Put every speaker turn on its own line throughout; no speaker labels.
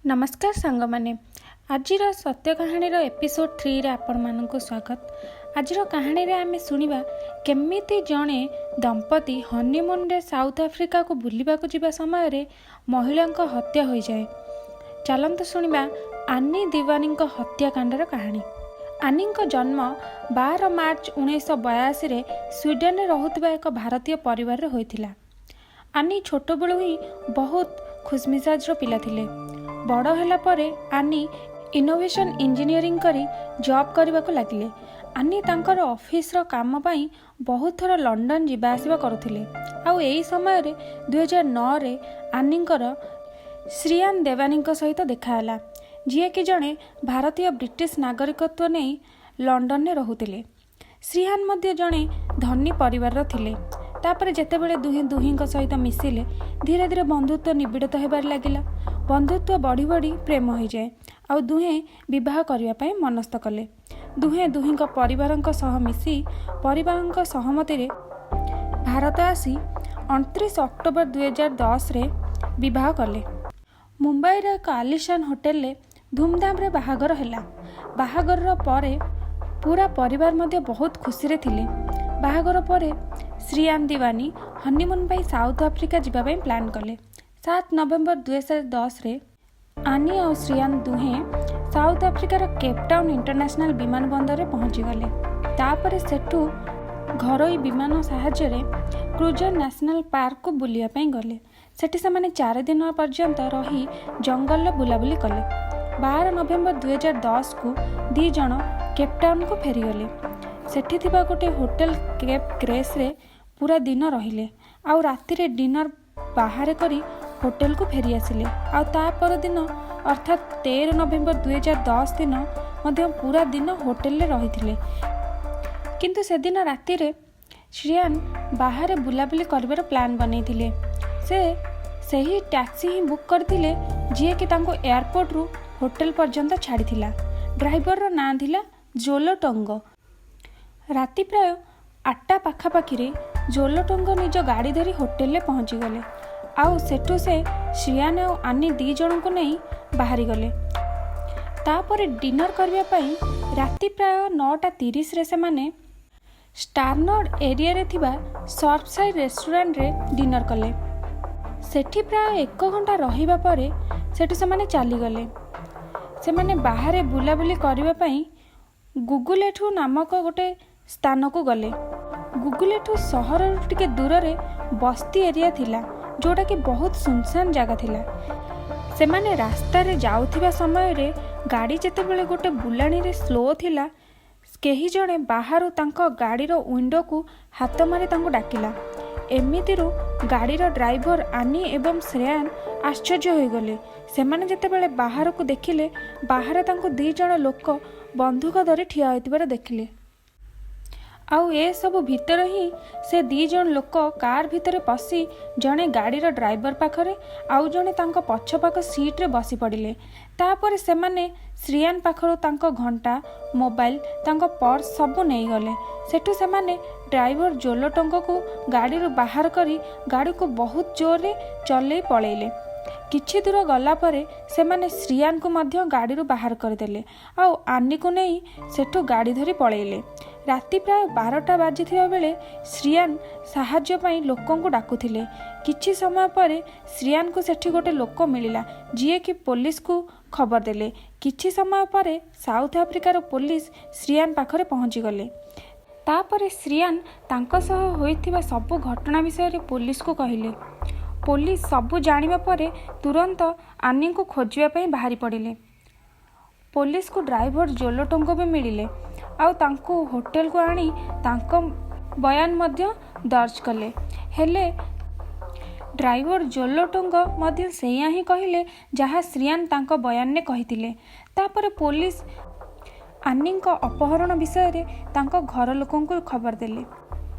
ନମସ୍କାର ସାଙ୍ଗମାନେ, ଆଜିର ସତ୍ୟ କାହାଣୀର ଏପିସୋଡ଼ 3ରେ ଆପଣମାନଙ୍କୁ ସ୍ୱାଗତ। ଆଜିର କାହାଣୀରେ ଆମେ ଶୁଣିବା କେମିତି ଜଣେ ଦମ୍ପତି ହନିମୁନରେ ସାଉଥ ଆଫ୍ରିକାକୁ ବୁଲିବାକୁ ଯିବା ସମୟରେ ମହିଳାଙ୍କ ହତ୍ୟା ହୋଇଯାଏ। ଚାଲନ୍ତୁ ଶୁଣିବା ଆନି ଦିୱାନୀଙ୍କ ହତ୍ୟାକାଣ୍ଡର କାହାଣୀ। ଆନିଙ୍କ ଜନ୍ମ 12 ମାର୍ଚ୍ଚ 1982ରେ ସ୍ୱିଡେନରେ ରହୁଥିବା ଏକ ଭାରତୀୟ ପରିବାରରେ ହୋଇଥିଲା। ଆନି ଛୋଟବେଳୁ ହିଁ ବହୁତ ଖୁସମିଜାଜର ପିଲା ଥିଲେ। ବଡ଼ ହେଲା ପରେ ଆନି ଇନୋଭେସନ୍ ଇଞ୍ଜିନିୟରିଂ କରି ଜବ୍ କରିବାକୁ ଲାଗିଲେ। ଆନି ତାଙ୍କର ଅଫିସର କାମ ପାଇଁ ବହୁତ ଥର ଲଣ୍ଡନ ଯିବା ଆସିବା କରୁଥିଲେ। ଆଉ ଏହି ସମୟରେ 2009ରେ ଆନିଙ୍କର ଶ୍ରୀୟାନ ଦେୱାନୀଙ୍କ ସହିତ ଦେଖାହେଲା, ଯିଏକି ଜଣେ ଭାରତୀୟ ବ୍ରିଟିଶ ନାଗରିକତ୍ୱ ନେଇ ଲଣ୍ଡନରେ ରହୁଥିଲେ। ଶ୍ରୀହାନ ମଧ୍ୟ ଜଣେ ଧନୀ ପରିବାରର ଥିଲେ। ତାପରେ ଯେତେବେଳେ ଦୁହେଁ ଦୁହିଁଙ୍କ ସହିତ ମିଶିଲେ, ଧୀରେ ଧୀରେ ବନ୍ଧୁତ୍ୱ ନିବିଡ଼ତା ହେବାରେ ଲାଗିଲା। ବନ୍ଧୁତ୍ୱ ବଢ଼ି ବଢ଼ି ପ୍ରେମ ହୋଇଯାଏ ଆଉ ଦୁହେଁ ବିବାହ କରିବା ପାଇଁ ମନସ୍ଥ କଲେ। ଦୁହେଁ ଦୁହିଁଙ୍କ ପରିବାରଙ୍କ ସହ ମିଶି ପରିବାରଙ୍କ ସହମତିରେ ଭାରତ ଆସି 29 ଅକ୍ଟୋବର 2010ରେ ବିବାହ କଲେ। ମୁମ୍ବାଇର ଏକ ଆଲିଶାନ ହୋଟେଲରେ ଧୁମଧାମରେ ବାହାଘର ହେଲା। ବାହାଘରର ପରେ ପୁରା ପରିବାର ମଧ୍ୟ ବହୁତ ଖୁସିରେ ଥିଲେ। ବାହାଘର ପରେ ଶ୍ରୀୟାନ ଦିୱାନୀ ହନିମୁନ୍ ପାଇଁ ସାଉଥ ଆଫ୍ରିକା ଯିବା ପାଇଁ ପ୍ଲାନ୍ କଲେ। 7 ନଭେମ୍ବର 2010ରେ ଆନି ଆଉ ଶ୍ରୀୟାନ ଦୁହେଁ ସାଉଥ ଆଫ୍ରିକାର କେପ୍ ଟାଉନ୍ ଇଣ୍ଟରନ୍ୟାସନାଲ ବିମାନ ବନ୍ଦରରେ ପହଞ୍ଚିଗଲେ। ତାପରେ ସେଠୁ ଘରୋଇ ବିମାନ ସାହାଯ୍ୟରେ କ୍ରୁଜର ନ୍ୟାସନାଲ ପାର୍କକୁ ବୁଲିବା ପାଇଁ ଗଲେ। ସେଠି ସେମାନେ 4 ଦିନ ପର୍ଯ୍ୟନ୍ତ ରହି ଜଙ୍ଗଲରେ ବୁଲାବୁଲି କଲେ। 12 ନଭେମ୍ବର 2010କୁ 2 ଜଣ କେପ୍ ଟାଉନ୍କୁ ଫେରିଗଲେ। ସେଠି ଥିବା ଗୋଟେ ହୋଟେଲ କେପ୍ ଗ୍ରେସ୍ରେ ପୁରା ଦିନ ରହିଲେ ଆଉ ରାତିରେ ଡିନର ବାହାରେ କରି ହୋଟେଲକୁ ଫେରିଆସିଲେ। ଆଉ ତା ପରଦିନ ଅର୍ଥାତ୍ 13 ନଭେମ୍ବର 2010 ଦିନ ମଧ୍ୟ ପୁରା ଦିନ ହୋଟେଲରେ ରହିଥିଲେ। କିନ୍ତୁ ସେଦିନ ରାତିରେ ଶ୍ରୀୟାନ ବାହାରେ ବୁଲାବୁଲି କରିବାର ପ୍ଲାନ୍ ବନେଇଥିଲେ। ସେ ସେହି ଟ୍ୟାକ୍ସି ହିଁ ବୁକ୍ କରିଥିଲେ, ଯିଏକି ତାଙ୍କୁ ଏୟାରପୋର୍ଟରୁ ହୋଟେଲ ପର୍ଯ୍ୟନ୍ତ ଛାଡ଼ିଥିଲା। ଡ୍ରାଇଭରର ନାଁ ଥିଲା ଜୋଲୋଟଙ୍ଗ। ରାତି ପ୍ରାୟ 8ଟା ପାଖାପାଖିରେ ଜୋଲୋଟଙ୍ଗ ନିଜ ଗାଡ଼ି ଧରି ହୋଟେଲରେ ପହଞ୍ଚିଗଲେ। ଆଉ ସେଠୁ ସେ ଶ୍ରୀୟାନ ଆଉ ଆନି 2 ଜଣଙ୍କୁ ନେଇ ବାହାରିଗଲେ। ତାପରେ ଡିନର କରିବା ପାଇଁ ରାତି ପ୍ରାୟ 9ଟା 30ରେ ସେମାନେ ଷ୍ଟାର୍ନଡ ଏରିଆରେ ଥିବା ସର୍ଫସାଇଡ୍ ରେଷ୍ଟୁରାଣ୍ଟରେ ଡିନର କଲେ। ସେଠି ପ୍ରାୟ ଏକ ଘଣ୍ଟା ରହିବା ପରେ ସେଠୁ ସେମାନେ ଚାଲିଗଲେ। ସେମାନେ ବାହାରେ ବୁଲାବୁଲି କରିବା ପାଇଁ ଗୁଗୁଲେଠୁ ନାମକ ଗୋଟେ ସ୍ଥାନକୁ ଗଲେ। ଗୁଗୁଲେଠୁ ସହରରୁ ଟିକେ ଦୂରରେ ବସ୍ତି ଏରିଆ ଥିଲା, ଯେଉଁଟାକି ବହୁତ ସୁନସାନ ଜାଗା ଥିଲା। ସେମାନେ ରାସ୍ତାରେ ଯାଉଥିବା ସମୟରେ ଗାଡ଼ି ଯେତେବେଳେ ଗୋଟେ ବୁଲାଣିରେ ସ୍ଲୋ ଥିଲା, କେହି ଜଣେ ବାହାରୁ ତାଙ୍କ ଗାଡ଼ିର ୱିଣ୍ଡୋକୁ ହାତ ମାରି ତାଙ୍କୁ ଡାକିଲା। ଏମିତିରୁ ଗାଡ଼ିର ଡ୍ରାଇଭର ଆନି ଏବଂ ଶ୍ରେୟାନ ଆଶ୍ଚର୍ଯ୍ୟ ହୋଇଗଲେ। ସେମାନେ ଯେତେବେଳେ ବାହାରକୁ ଦେଖିଲେ, ବାହାରେ ତାଙ୍କୁ 2 ଜଣ ଲୋକ ବନ୍ଧୁକ ଧରି ଠିଆ ହୋଇଥିବାର ଦେଖିଲେ। ଆଉ ଏସବୁ ଭିତରେ ହିଁ ସେ 2 ଜଣ ଲୋକ କାର୍ ଭିତରେ ପଶି ଜଣେ ଗାଡ଼ିର ଡ୍ରାଇଭର ପାଖରେ ଆଉ ଜଣେ ତାଙ୍କ ପଛପାଖ ସିଟ୍ରେ ବସି ପଡ଼ିଲେ। ତାପରେ ସେମାନେ ଶ୍ରୀୟାନ ପାଖରୁ ତାଙ୍କ ଘଣ୍ଟା, ମୋବାଇଲ, ତାଙ୍କ ପର୍ସ ସବୁ ନେଇଗଲେ। ସେଠୁ ସେମାନେ ଡ୍ରାଇଭର ଜୋଲୋଟଙ୍ଗକୁ ଗାଡ଼ିରୁ ବାହାର କରି ଗାଡ଼ିକୁ ବହୁତ ଜୋରରେ ଚଲେଇ ପଳେଇଲେ। କିଛି ଦୂର ଗଲା ପରେ ସେମାନେ ଶ୍ରୀୟାନକୁ ମଧ୍ୟ ଗାଡ଼ିରୁ ବାହାର କରିଦେଲେ ଆଉ ଆନିକୁ ନେଇ ସେଠୁ ଗାଡ଼ି ଧରି ପଳେଇଲେ। ରାତି ପ୍ରାୟ 12ଟା ବାଜିଥିବା ବେଳେ ଶ୍ରୀୟାନ ସାହାଯ୍ୟ ପାଇଁ ଲୋକଙ୍କୁ ଡାକୁଥିଲେ। କିଛି ସମୟ ପରେ ଶ୍ରୀୟାନକୁ ସେଠି ଗୋଟେ ଲୋକ ମିଳିଲା, ଯିଏକି ପୋଲିସକୁ ଖବର ଦେଲେ। କିଛି ସମୟ ପରେ ସାଉଥ ଆଫ୍ରିକାର ପୋଲିସ ଶ୍ରୀୟାନ ପାଖରେ ପହଞ୍ଚିଗଲେ। ତାପରେ ଶ୍ରୀୟାନ ତାଙ୍କ ସହ ହୋଇଥିବା ସବୁ ଘଟଣା ବିଷୟରେ ପୋଲିସକୁ କହିଲେ। ପୋଲିସ ସବୁ ଜାଣିବା ପରେ ତୁରନ୍ତ ଆନିଙ୍କୁ ଖୋଜିବା ପାଇଁ ବାହାରି ପଡ଼ିଲେ। ପୋଲିସକୁ ଡ୍ରାଇଭର ଜୋଲୋଟୋଙ୍ଗ ବି ମିଳିଲେ ଆଉ ତାଙ୍କୁ ହୋଟେଲକୁ ଆଣି ତାଙ୍କ ବୟାନ ମଧ୍ୟ ଦର୍ଜ କଲେ। ହେଲେ ଡ୍ରାଇଭର ଜୋଲୋଟୋଙ୍ଗ ମଧ୍ୟ ସେଇଆ ହିଁ କହିଲେ, ଯାହା ଶ୍ରୀୟାନ ତାଙ୍କ ବୟାନରେ କହିଥିଲେ। ତାପରେ ପୋଲିସ ଆନିଙ୍କ ଅପହରଣ ବିଷୟରେ ତାଙ୍କ ଘର ଲୋକଙ୍କୁ ଖବର ଦେଲେ।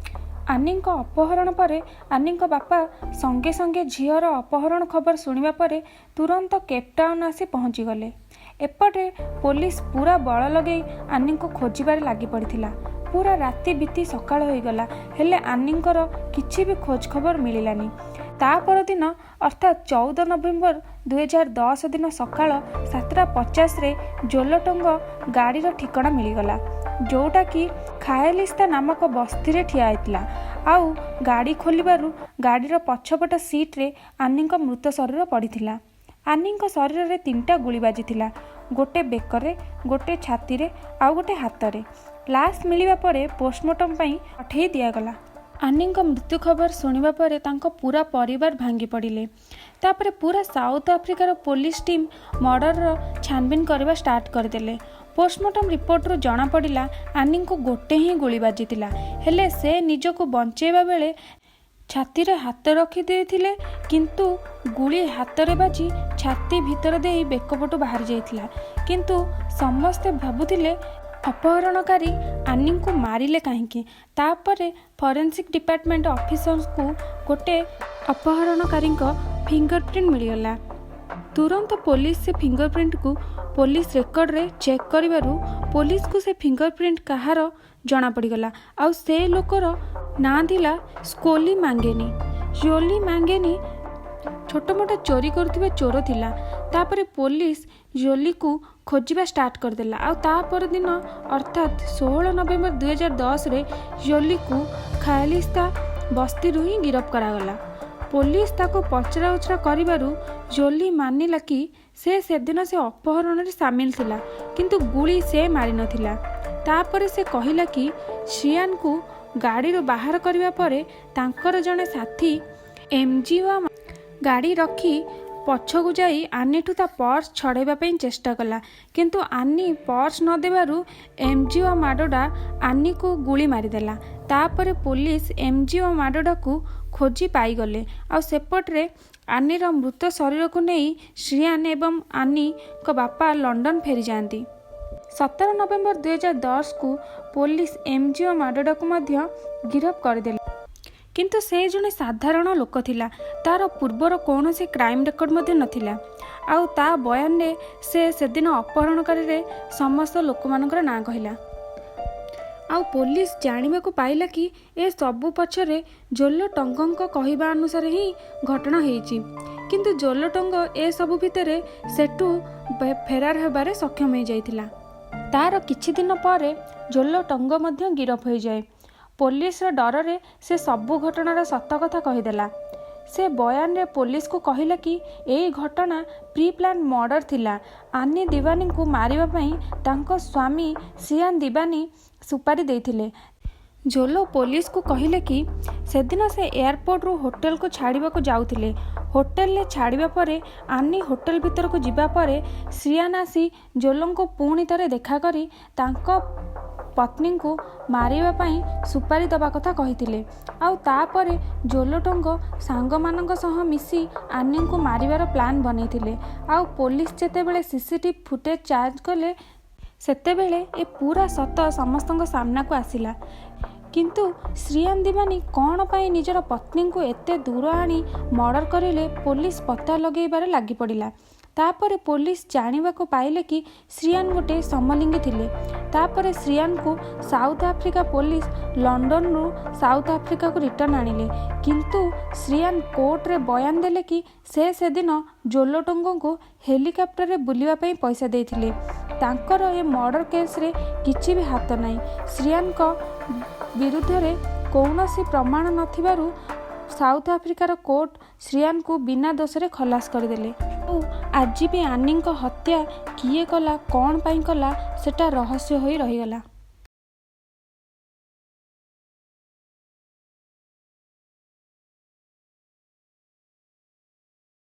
ଆନିଙ୍କ ଅପହରଣ ପରେ ଆନିଙ୍କ ବାପା ସଙ୍ଗେ ସଙ୍ଗେ ଝିଅର ଅପହରଣ ଖବର ଶୁଣିବା ପରେ ତୁରନ୍ତ କେପ୍ ଟାଉନ୍ ଆସି ପହଞ୍ଚିଗଲେ। ଏପଟେ ପୋଲିସ ପୁରା ବଳ ଲଗେଇ ଆନିଙ୍କୁ ଖୋଜିବାରେ ଲାଗି ପଡ଼ିଥିଲା। ପୁରା ରାତି ବିତି ସକାଳ ହୋଇଗଲା, ହେଲେ ଆନିଙ୍କର କିଛି ବି ଖୋଜ ଖବର ମିଳିଲାନି। ତା ପରଦିନ ଅର୍ଥାତ୍ 14 ନଭେମ୍ବର 2010 ଦିନ ସକାଳ 7:50ରେ ଜୋଲଟଙ୍ଗ ଗାଡ଼ିର ଠିକଣା ମିଳିଗଲା, ଯେଉଁଟାକି ଖାୟାଲିସ୍ତା ନାମକ ବସ୍ତିରେ ଠିଆ ହେଇଥିଲା। ଆଉ ଗାଡ଼ି ଖୋଲିବାରୁ ଗାଡ଼ିର ପଛପଟ ସିଟ୍ରେ ଆନିଙ୍କ ମୃତ ଶରୀର ପଡ଼ିଥିଲା। ଆନିଙ୍କ ଶରୀରରେ ତିନିଟା ଗୁଳି ବାଜିଥିଲା, ଗୋଟେ ବେକରେ, ଗୋଟେ ଛାତିରେ ଆଉ ଗୋଟେ ହାତରେ। ଲାଶ ମିଳିବା ପରେ ପୋଷ୍ଟମର୍ଟମ ପାଇଁ ପଠେଇ ଦିଆଗଲା। ଆନିଙ୍କ ମୃତ୍ୟୁ ଖବର ଶୁଣିବା ପରେ ତାଙ୍କ ପୁରା ପରିବାର ଭାଙ୍ଗି ପଡ଼ିଲେ। ତାପରେ ପୁରା ସାଉଥ ଆଫ୍ରିକାର ପୋଲିସ ଟିମ୍ ମର୍ଡରର ଛାନଭିନ କରିବା ଷ୍ଟାର୍ଟ କରିଦେଲେ। ପୋଷ୍ଟମର୍ଟମ ରିପୋର୍ଟରୁ ଜଣାପଡ଼ିଲା, ଆନିଙ୍କୁ ଗୋଟେ ହିଁ ଗୁଳି ବାଜିଥିଲା। ହେଲେ ସେ ନିଜକୁ ବଞ୍ଚେଇବା ବେଳେ ଛାତିରେ ହାତ ରଖିଦେଇଥିଲେ, କିନ୍ତୁ ଗୁଳି ହାତରେ ବାଜି ଛାତି ଭିତର ଦେଇ ବେକପଟୁ ବାହାରି ଯାଇଥିଲା। କିନ୍ତୁ ସମସ୍ତେ ଭାବୁଥିଲେ, ଅପହରଣକାରୀ ଆନିଙ୍କୁ ମାରିଲେ କାହିଁକି? ତାପରେ ଫରେନ୍ସିକ୍ ଡିପାର୍ଟମେଣ୍ଟ ଅଫିସର୍ସଙ୍କୁ ଗୋଟେ ଅପହରଣକାରୀଙ୍କ ଫିଙ୍ଗରପ୍ରିଣ୍ଟ ମିଳିଗଲା। ତୁରନ୍ତ ପୋଲିସ ସେ ଫିଙ୍ଗରପ୍ରିଣ୍ଟକୁ ପୋଲିସ ରେକର୍ଡରେ ଚେକ୍ କରିବାରୁ ପୋଲିସକୁ ସେ ଫିଙ୍ଗରପ୍ରିଣ୍ଟ କାହାର ଜଣାପଡ଼ିଗଲା। ଆଉ ସେ ଲୋକର ନାଁ ଥିଲା ସ୍କୋଲି ମାଙ୍ଗେନି। ଜୋଲି ମାଙ୍ଗେନି ଛୋଟ ମୋଟ ଚୋରି କରୁଥିବା ଚୋର ଥିଲା। ତାପରେ ପୋଲିସ ଜୋଲିକୁ ଖୋଜିବା ଷ୍ଟାର୍ଟ କରିଦେଲା। ଆଉ ତା ପରଦିନ ଅର୍ଥାତ୍ 16 ନଭେମ୍ବର 2010ରେ ଜୋଲିକୁ ଖାୟାଲିସ୍ତା ବସ୍ତିରୁ ହିଁ ଗିରଫ କରାଗଲା। ପୋଲିସ ତାକୁ ପଚରା ଉଚରା କରିବାରୁ ଜୋଲି ମାନିଲା କି ସେ ସେଦିନ ସେ ଅପହରଣରେ ସାମିଲ ଥିଲା, କିନ୍ତୁ ଗୁଳି ସେ ମାରିନଥିଲା। ତାପରେ ସେ କହିଲା କି ଶ୍ରିୟାନକୁ ଗାଡ଼ିରୁ ବାହାର କରିବା ପରେ ତାଙ୍କର ଜଣେ ସାଥୀ ଏମ୍ଜିଓ ଗାଡ଼ି ରଖି ପଛକୁ ଯାଇ ଆନିଠୁ ତା ପର୍ସ ଛଡ଼ାଇବା ପାଇଁ ଚେଷ୍ଟା କଲା। କିନ୍ତୁ ଆନି ପର୍ସ ନ ଦେବାରୁ ଏମ୍ଜିଓ ମାଡୋଡା ଆନିକୁ ଗୁଳି ମାରିଦେଲା। ତାପରେ ପୋଲିସ ଏମ୍ଜିଓ ମାଡୋଡାକୁ ଖୋଜି ପାଇଗଲେ। ଆଉ ସେପଟରେ ଆନିର ମୃତ ଶରୀରକୁ ନେଇ ଶ୍ରିୟାନ ଏବଂ ଆନିଙ୍କ ବାପା ଲଣ୍ଡନ ଫେରିଯାଆନ୍ତି। 17 ନଭେମ୍ବର 2010କୁ ପୋଲିସ ଏମ୍ଜିଓ ମାଡୋଡାକୁ ମଧ୍ୟ ଗିରଫ କରିଦେଲେ। କିନ୍ତୁ ସେ ଜଣେ ସାଧାରଣ ଲୋକ ଥିଲା। ତାର ପୂର୍ବର କୌଣସି କ୍ରାଇମ୍ ରେକର୍ଡ ମଧ୍ୟ ନଥିଲା। ଆଉ ତା ବୟାନରେ ସେ ସେଦିନ ଅପହରଣକାରୀରେ ସମସ୍ତ ଲୋକମାନଙ୍କର ନାଁ କହିଲା। ଆଉ ପୋଲିସ ଜାଣିବାକୁ ପାଇଲା କି ଏ ସବୁ ପଛରେ ଜୋଲ ଟଙ୍ଗଙ୍କ କହିବା ଅନୁସାରେ ହିଁ ଘଟଣା ହେଇଛି। କିନ୍ତୁ ଜୋଲ ଟଙ୍ଗ ଏସବୁ ଭିତରେ ସେଠୁ ଫେରାର ହେବାରେ ସକ୍ଷମ ହେଇଯାଇଥିଲା। ତାର କିଛି ଦିନ ପରେ ଜୋଲ ଟଙ୍ଗ ମଧ୍ୟ ଗିରଫ ହୋଇଯାଏ। ପୋଲିସର ଡରରେ ସେ ସବୁ ଘଟଣାର ସତ କଥା କହିଦେଲା। ସେ ବୟାନରେ ପୋଲିସକୁ କହିଲା କି ଏଇ ଘଟଣା ପ୍ରି ପ୍ଲାନ୍ ମର୍ଡର ଥିଲା। ଆନି ଦିୱାନୀଙ୍କୁ ମାରିବା ପାଇଁ ତାଙ୍କ ସ୍ୱାମୀ ସିଆନ ଦିବାନୀ ସୁପାରି ଦେଇଥିଲେ। ଜୋଲୋ ପୋଲିସକୁ କହିଲେ କି ସେଦିନ ସେ ଏୟାରପୋର୍ଟରୁ ହୋଟେଲକୁ ଛାଡ଼ିବାକୁ ଯାଉଥିଲେ। ହୋଟେଲରେ ଛାଡ଼ିବା ପରେ ଆନି ହୋଟେଲ ଭିତରକୁ ଯିବା ପରେ ଶ୍ରିୟାନ ଆସି ଜୋଲୋଙ୍କୁ ପୁଣି ଥରେ ଦେଖା କରି ତାଙ୍କ ପତ୍ନୀଙ୍କୁ ମାରିବା ପାଇଁ ସୁପାରି ଦେବା କଥା କହିଥିଲେ। ଆଉ ତାପରେ ଜୋଲୋଟୋଙ୍ଗ ସାଙ୍ଗମାନଙ୍କ ସହ ମିଶି ଆନିଙ୍କୁ ମାରିବାର ପ୍ଲାନ୍ ବନେଇଥିଲେ। ଆଉ ପୋଲିସ ଯେତେବେଳେ ସିସିଟିଭି ଫୁଟେଜ ଯାଞ୍ଚ କଲେ, ସେତେବେଳେ ଏ ପୁରା ସତ ସମସ୍ତଙ୍କ ସାମ୍ନାକୁ ଆସିଲା। କିନ୍ତୁ ଶ୍ରିୟାନ ଦିବାନୀ କ'ଣ ପାଇଁ ନିଜର ପତ୍ନୀଙ୍କୁ ଏତେ ଦୂର ଆଣି ମର୍ଡର କରିଲେ, ପୋଲିସ ପତା ଲଗେଇବାରେ ଲାଗିପଡ଼ିଲା। ତାପରେ ପୋଲିସ ଜାଣିବାକୁ ପାଇଲେ କି ଶ୍ରିୟାନ ଗୋଟେ ସମଲିଙ୍ଗୀ ଥିଲେ। ତାପରେ ଶ୍ରିୟାନକୁ ସାଉଥ ଆଫ୍ରିକା ପୋଲିସ ଲଣ୍ଡନରୁ ସାଉଥ ଆଫ୍ରିକାକୁ ରିଟର୍ଣ୍ଣ ଆଣିଲେ। କିନ୍ତୁ ଶ୍ରିୟାନ କୋର୍ଟରେ ବୟାନ ଦେଲେ କି ସେ ସେଦିନ ଜୋଲୋଟୋଙ୍ଗଙ୍କୁ ହେଲିକପ୍ଟରରେ ବୁଲିବା ପାଇଁ ପଇସା ଦେଇଥିଲେ। ତାଙ୍କର ଏ ମର୍ଡର କେସ୍ରେ କିଛି ବି ହାତ ନାହିଁ। ଶ୍ରିୟାନଙ୍କ ବିରୁଦ୍ଧରେ କୌଣସି ପ୍ରମାଣ ନଥିବାରୁ ସାଉଥ ଆଫ୍ରିକାର କୋର୍ଟ ଶ୍ରିୟାନକୁ ବିନା ଦୋଷରେ ଖଲାସ କରିଦେଲେ। ଆଉ ଆଜି ବି ଆନିଙ୍କ ହତ୍ୟା କିଏ କଲା, କ'ଣ ପାଇଁ କଲା, ସେଟା ରହସ୍ୟ ହୋଇ ରହିଗଲା।